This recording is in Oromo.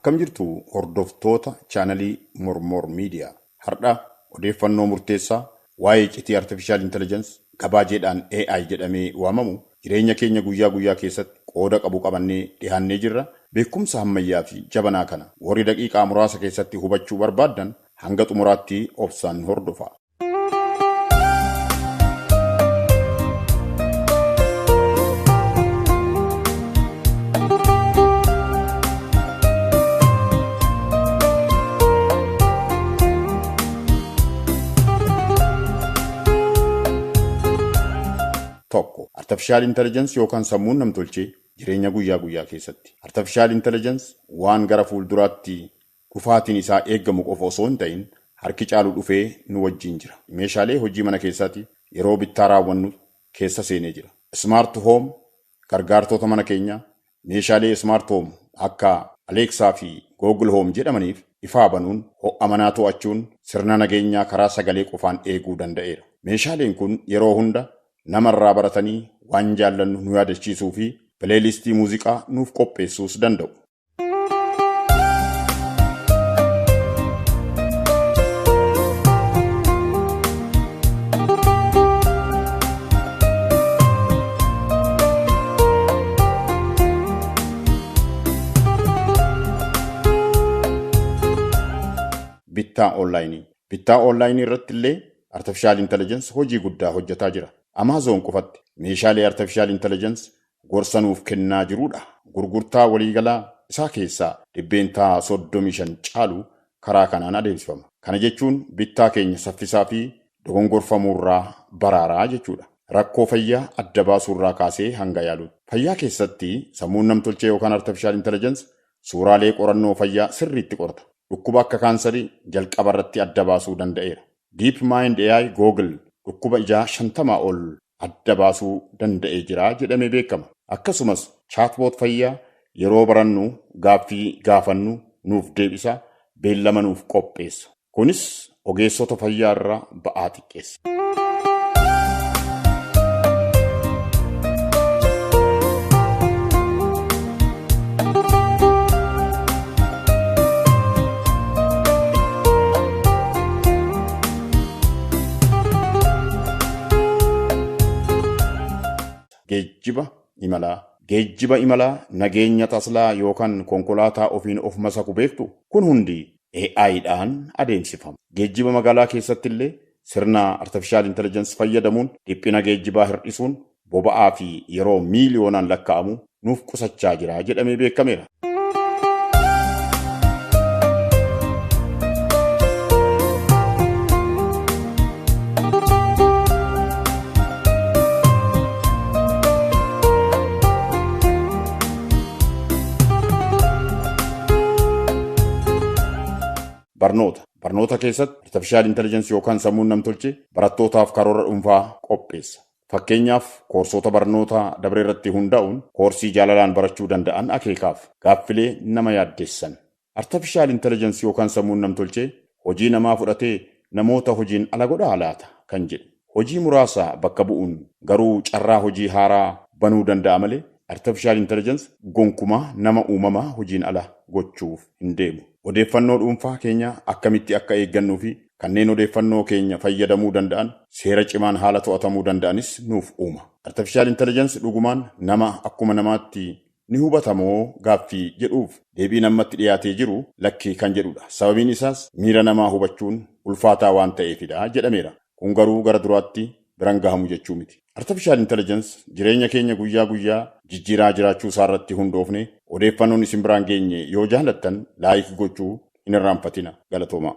Akkam jirtu hordoftoota chaanalii Mormor Miidiyaa. Har'a odeeffannoo murteessaa waa'ee iccitii Artificial Intelligence gabaajeedhaan AI jedhamee waamamu jireenya keenya guyyaa guyyaa keessatti qooda qabu qabannee dhiyaannee jirra. Beekumsa ammayyaa fi jabanaa kana warri daqiiqaa muraasa keessatti hubachuu barbaaddan hanga xumuraatti obsaan hordofa. Tokko, Artificial Intelligence yookaan sammuun namtolchee jireenya guyyaa guyyaa keessatti. Artificial Intelligence waan gara fuulduraatti dhufaatiin isaa eeggamu qofa osoo hin ta'in harki caalu dhufee nu wajjin jira. Meeshaalee hojii mana keessaatti yeroo bittaa raawwannu keessa seenee jira. Smart Home gargaartota mana keenyaa meeshaalee Smart Home akka Alexa fi Google Home jedhamaniif ifaa banuun ho'a manaa to'achuun sirna nageenyaa karaa sagalee qofaan eeguu danda'eera. Meeshaaleen kun yeroo hunda namarraa baratanii waan jaallannu nu yaadachiisuu fi pileelistii muuziqaa nuuf qopheessuus danda'u. Bittaa onlaayinii. Bittaa onlaayinii irratti illee Artificial Intelligence hojii guddaa hojjetaa jira. Amazon qofatti meeshaalee Artificial Intelligence gorsa nuuf kennaa jirudha. Gurgurtaa waliigalaa isaa keessaa 35% caalu karaa kanaan adeemsifama. Kana jechuun bittaa keenya saffisaa fi dogongorfamuurraa baraaraa jechuudha. Rakkoo fayyaa adda baasuurraa kaasee hanga yaaluutti. Fayyaa keessatti sammuun namtolchee yookaan Artificial Intelligence suuraalee qorannoo fayyaa sirriitti qorata. Dhukkuba akka kaansarii jalqaba irratti adda baasuu danda'eera. Deep Mind AI Google dhukkuba ijaa 50 ol adda baasuu danda'ee jira jedhamee beekama. Akkasumas chatbot fayyaa yeroo barannu gaaffii gaafannu nuuf deebisa, beellama nuuf qopheessa. Kunis ogeessota fayyaa irraa ba'aa xiqqeessa. Geejjiba imalaa. Geejjiba imalaa nageenya taslaa yookaan konkolaataa ofiin of masaku beektu kun hundi AI'dhaan adeemsifama. Geejjiba magaalaa keessatti illee sirna Artificial Intelligence fayyadamuun dhiphina geejjibaa hir'isuun boba'aa fi yeroo miiliyoonaan lakkaa'amu nuuf qusachaa jira jedhamee beekameera. Barnoota. Barnoota keessatti Artificial Intelligence yookaan sammuun namtolchee barattootaaf karoora dhuunfaa qopheessa. Fakkeenyaaf koorsoota barnoota dabaree irratti hundaa'uun koorsii jaalalaan barachuu danda'an akeekaaf gaaffilee nama yaaddessan. Artificial Intelligence yookaan sammuun namtolchee hojii namaa fudhatee namoota hojiin ala godhaa laata kan jedhu. Hojii muraasa bakka bu'uun garuu carraa hojii haaraa banuu danda'a malee Artificial Intelligence gonkumaa nama uumamaa hojiin ala gochuuf hin deemu. Odeeffannoo dhuunfaa keenya akkamitti akka eeggannuu fi kanneen odeeffannoo keenya fayyadamuu danda'an seera cimaan haala to'atamuu danda'anis nuuf uuma. Artificial Intelligence dhugumaan nama akkuma namaatti ni hubatamoo gaaffii jedhuuf deebiin ammatti dhiyaatee jiru lakkii kan jedhudha. Sababiin isaas miira namaa hubachuun ulfaataa waan ta'eefidha jedhameera. Kun garuu gara duraatti biran gahamu jechuu miti. Artificial Intelligence jireenya keenya guyyaa guyyaa jijjiiraa jiraachuu isaa irratti hundoofne odeeffannoon isin biraan geenye yoo jaalattan like gochuu hin irraanfatina. Galatoomaa.